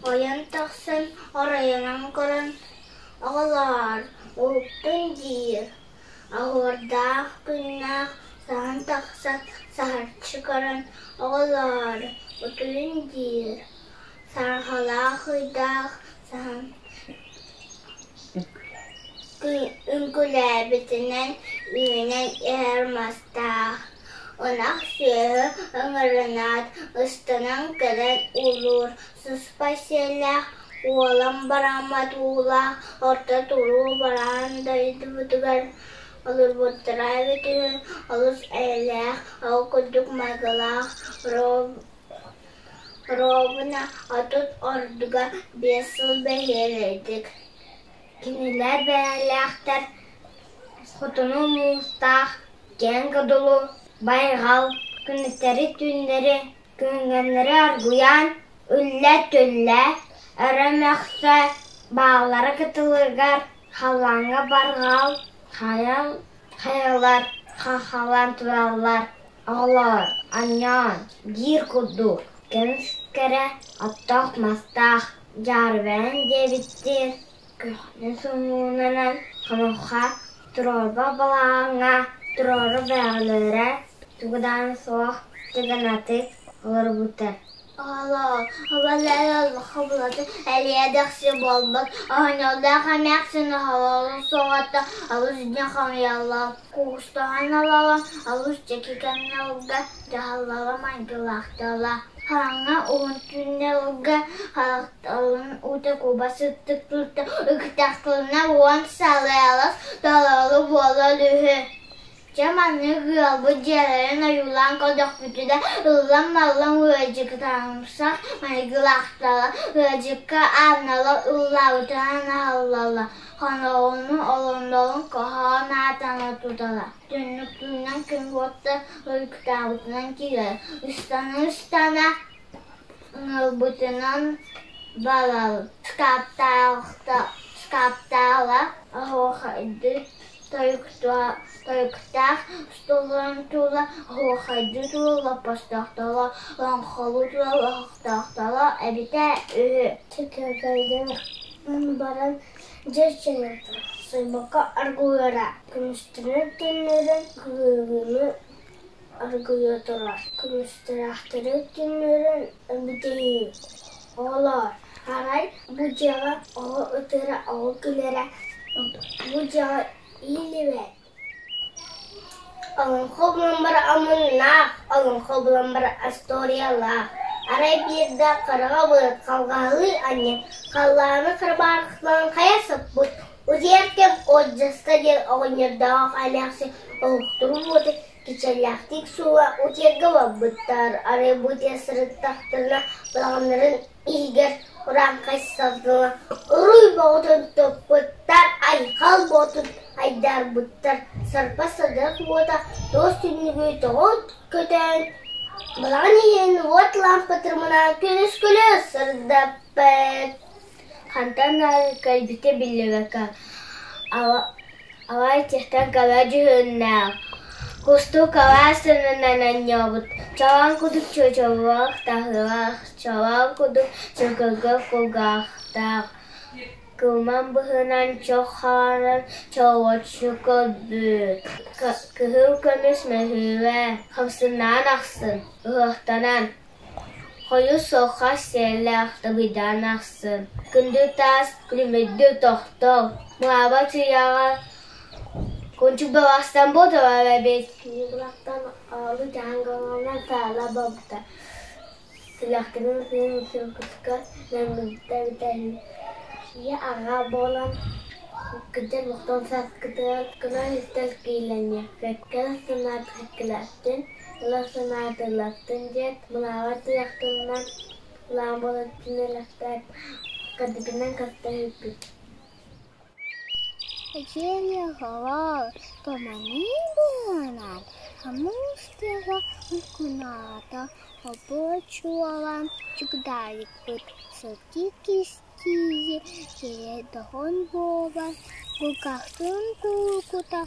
Ойон тахсан оройунан көрөн, «Оҕолоор, уһуктун» диир. Оһуордаах күннээх саһан тахсан саһарчы көрөн, «Оҕолоор, утуйун» диир. Сарҕалаах ыйдаах саһан Үҥкүүлээбитинэн үүнэн иһэр мастаах, ынах сүөһү ыҥырынаат ыстанан кэлэн уулуур, сыспай сиэллээх, уолан бараммат уулаах орто туруу бараан дойдубутугар олорбуттара эбит үһү, олус эйэлээх, ол курдук майгылаах Оруобуна 30 ордуга 5 сыл бэһиэлэйдик. Кинилэр бэйэлээхтэр хотону муустаах, киэҥ кодулу, байҕал, күнүстэри-түүннэри, күһүҥҥүлэри аргыйан, үллэ-түллэ, өрө мөхсө, бааллара кытылыгар халлааҥҥа барҕал, хайа хайалар хаххалаан тураллар. Оҕолоор, анньаан, диир курдук, көмүс кэрэ оттоох-мастаах дьаарбайан диэбиттии, көхнө сомуунанан хомуһха туруорба балаҕаҥҥа туруору бэҕэлэрэ тугу даҕаны суох тыгынатык олорбуттар. Оҕолоор, хобулаты элиэ-дэхси буолбут, оһонньоллоох эмээхсин оһолорун суоҕуттан олус диэн хомуйаллар, куустаһан олорон олус дьэки кэмҥэ ылга дьаһаллара майгылаахтара. Хараҥа уһун түүннэргэ харахтарын уута куба сыттык тутта ыкытахтарына уон салыалас толору буолар үһү. Дьэ маннык ыалбыт дьиэлэрин ойуулаан көрдөхпүтүнэ ыллам-маллам ыалдьытымсах майгылаахтара, ыалдьыкка ааннала ыллаабытынан аһыллаллар, хонноҕун олоннорун хоһоон аатана тутара, түннүктүүнэн күн уота уйуктаабытынан киирэр, ыстана-ыстана ыҥырбытынан барар, ыскааптаала оһуохайдыы Тойуктаах остуолларын тула оһуохайдыы тула лоппостоохторо, олоҥхолуу тула оһохтоохторо эбитэ үһү. Чөкөйдөрөн баран дьэ сойбокко аргыйара, күнүстэрин түүннэрин кыһыҥҥыны аргыйа турар, күнүстэрээхтэри түүннэрин эбитэ үһү. Оҕолоор, арай бу дьиэҕэ оҕо ытыыра, оҕо күлэрэ, бу дьиэҕэ иилибэт. Олоҥхо булан баран омуннаах, олоҥхо булан баран остуоруйалаах. Арай биирдэ хараҕа былыт халҕаһалыы анньан, халлааны харбаахтаан хайа сыппыт. Утуйар кэм Уодьаска диэн оҕонньордоох эмээхсин оһохторун уота кичэллээхтик суула утуйарга барбыттар. Арай бу утуйа сырыттахтарына балаҕаннарын иһигэр урааҥхай салтана уруй боҕутун туппуттар, айхал буотун айдаарбыттар, сарпа садах уота туос түннүгү тоҕо көтөөн, балаҕан иһин уот лаампа тырымнаан күлүс-күлүс сырдаппыт. Хантан кэлбитэ биллибэккэ, алай тиһтэн кыра дьүһүннээх, кустук алаас сынынан анньыабыт, чараҥ курдук чочолоох таһыылаах, чараҥ курдук чөкөгө кулгаахтаах, кылман быһыынан чох хаанан чолоччу көрбүт, кыһыл көмүс мөһүүрэ хамсынаан ахсын, ыһыахтанан Хойус суохха сиэллээх табыйдаан ахсын, күндү таас күлүмүрдүү тохтол, мылаабат сыйаҕа кунчук балахсан буолар эбит. Ньукулахтан оҕолуу дьаһангаланан саала буолбута. Сүрэхтэрин сыһын сылгытка нэммиттэ эбитэ үһү. Ийэ аҕа буолан кырдьан охтон сааскытыгар көнө истэл киилэниэ. Кэккэ санаат кэккэлэттин, ыла санаат ылаттын диэт, мылаабат туйахтарынан улаан буолаттын элэхтээт, кырдьыгынан кытта үһүппүт. Эдьиэй оҕолоор, туманыы быһыылаах, хомус тыаһа уҥкунаата, обуочуолаан чугдаарыйбыт, сытыы кистиийи сирэ доҕон буолан, кулгаахтарын куукута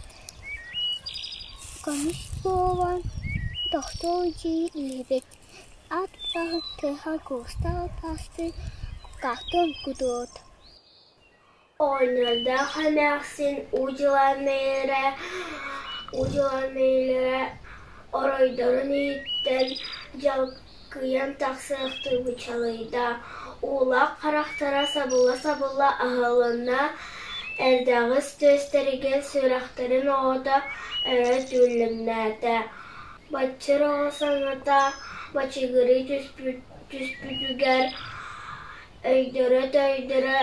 көмүс буолан тохтуу дии илибит, ат баһын тыаһа куустаах тастыы. Кахтон кутуот. Оҕонньордоох эмээхсин уу дьылааннайара оройдорун иһиттэн дьалкыйан тахсыахтыы бычалыйда, уулаах харахтара сабылла-сабылла аһылынна, эрдэҕэс түөстэригэр сүрэхтэрин оҕото өрө түллэҥнээтэ, баччыр оҕо саҥата бачыгырыы түспүтүгэр өйдөрө-төйдөрө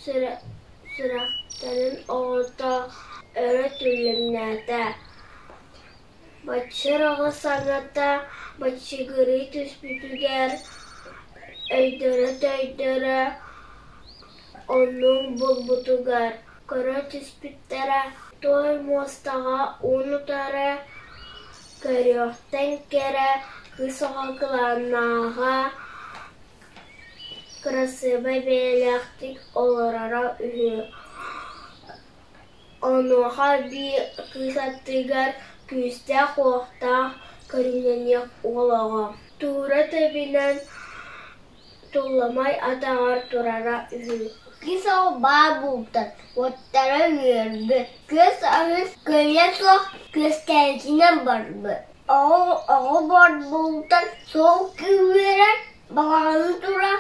Сүрэхтэрин оҕото өрө түллэҥнээтэ, баччыр оҕо саҥата бачыгырыы түспүтүгэр өйдөрө-төйдөрө оннун булбутугар көрө түспүттэрэ, туой муостаҕа уун-утары көрүөхтэн кэрэ кыыс оҕо кылааннааҕа Кырасыабай бэйэлээхтик олороро үһү, онуоха эбии кыыс аттыгар күүстээх-уохтаах көрүҥнэниэх уол оҕо, туура тэбинэн тулламай атаҕар турара үһү. Кыыс оҕо баар буолбуттар, уоттара үөрбүт, күөс аһын кыайа суох күөстээччинэн барбыт. Оҕо оҕо баар буолбуттан суол күүһүрэн Балаҕаны тура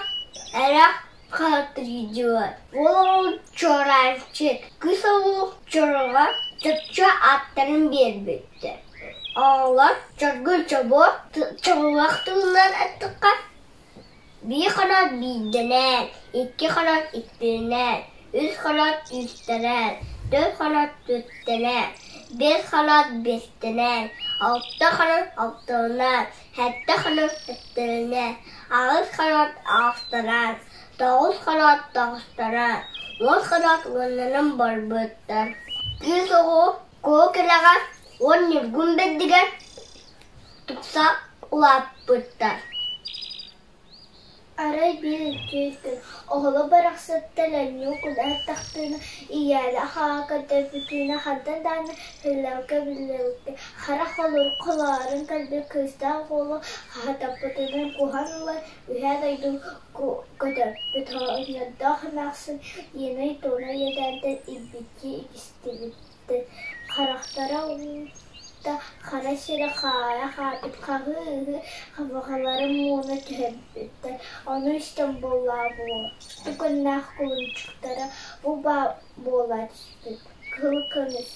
эрэх хаатырдьыгар уол чораанчык, кыыс оҕо чороҕо чопчу ааттарын биэрбиттэр. Оҕолор чоргун чобуо чоҕулах тылынан эттэххэ биир хоноот биирдэнэн, икки хоноот иккилэнэн, үс хоноот үстэнэн, түөрт хоноот түөртэнэн, биэс хоноот биэстэнэн, алта хоноот алталанан, Сэттэ хонук сэттэлэнэ, аҕыс хонук аҕыстара, тоҕус хонук тоҕустара, уон хонук уоннанан барбыттар. Кыыс оҕо куо кэлэҕэ уон ньургун бэрдигэр тупса улааппыттар. Арай биир үтүө күн оҕолор барахсаттар өлүү кулааттахтарына ийээлээх аҕа көрдөрбүтүнэ хантан даҕаны һылларга биллибэккэ хара холоорун кэлбит кыыстаах уолу хаһытаппытынан куһан ылан үһээ дойду көтөрбүт оҕонньордоох эмээхсин иэнэй-туонай иэдээнтэн илбиттии истибиттэр харахтара уута хара сири хаайа хаайбыт хаһыы-ыһыы хабаҕаларын мууна түһэрбиттэр, ону истэн буоллаҕа буолуо, күннээх кулунчуктара бу баар буола түспүт, кыһыл көмүс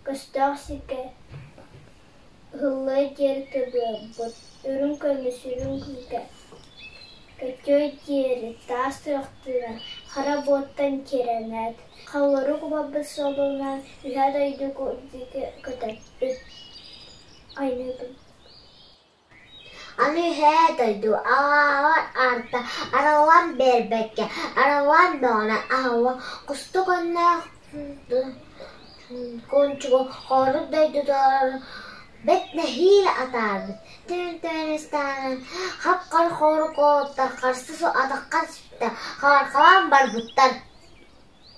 көстөөх сиргэ ыһыллыа диэри көбүөрбүт, үрүҥ көмүс үрүҥ күүкэ Көтүө диэри таас туйахтыынан, хара буоттан тирэнээт, халлары кубарбыт суолунан үһэ дойду диэки көтөппүт айныыбын Аны үһээ дойду аҕаҕар аарта араллан биэрбэккэ, араллан бөҕөнөн аһыллан кустук өннөөх куончугу хоорут дойдутугар бэрт нэһиилэ атаарбыт, түн-түн ыстаанан хап-хара хорук уолаттар харса атахха түспүттэр, хаархалаан барбыттар.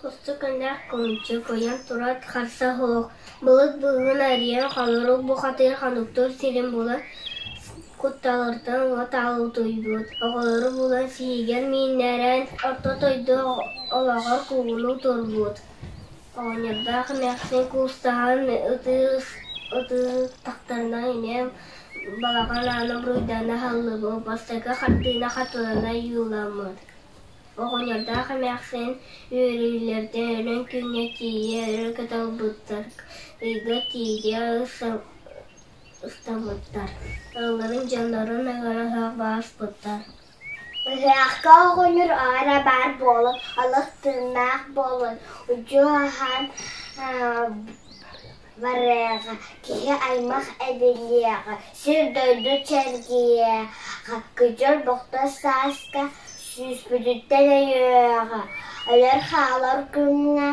Кустук өннөөх куончук ойон туран харса суох, былыт быыһын арыйан холорук бухатыыр хонуктуур сирин булан кутталыттан уот аалутуйбут, оҕолору булан сиһигэр мииннэрэн орто дойду олоҕор куугунуу турбут. Оҕонньордоох эмээхсин куустаһан ытыы тахтарына инэм балаҕан аана буруйдана аһыллыбыт, бастакы хартыына хатылана ойууламмыт. Оҕонньордоох эмээхсин үөрүүлэрдэ өлөн күҥҥэ тиийэ өрө көтөҕүлбүттэр, ыйга тиийэ ыстаммыттар, ыалларын дьоннорун ыҥыра ыһыах бааспыттар. Ыһыахха оҕонньор аара баар буолан, олох тыыннаах буолан, удьуо аһаан барыаҕа, киһи аймах эбиллиэҕэ, сир-дойду чэлгийиэҕэ, кыдьар бохто сааска сүүспүтүттэн өйүөҕэ, өлөр-хаалар күҥҥэ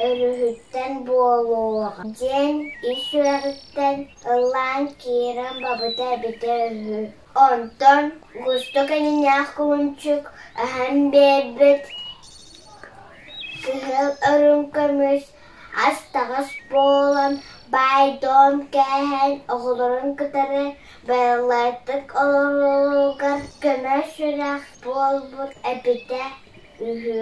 өрүһүттэн буолуоҕа диэн ис сүрэҕиттэн ыллаан киирэн барбыта эбитэ үһү. Онтон кустук эҥиннээх кулунчук аһан биэрбит кыһыл өрүҥ көмүс ас-таҥас буолан Баай-дуом кээһэн оҕолорун кытары байылыаттык олороллоругар көмө-сүрэх буолбут эбитэ үһү.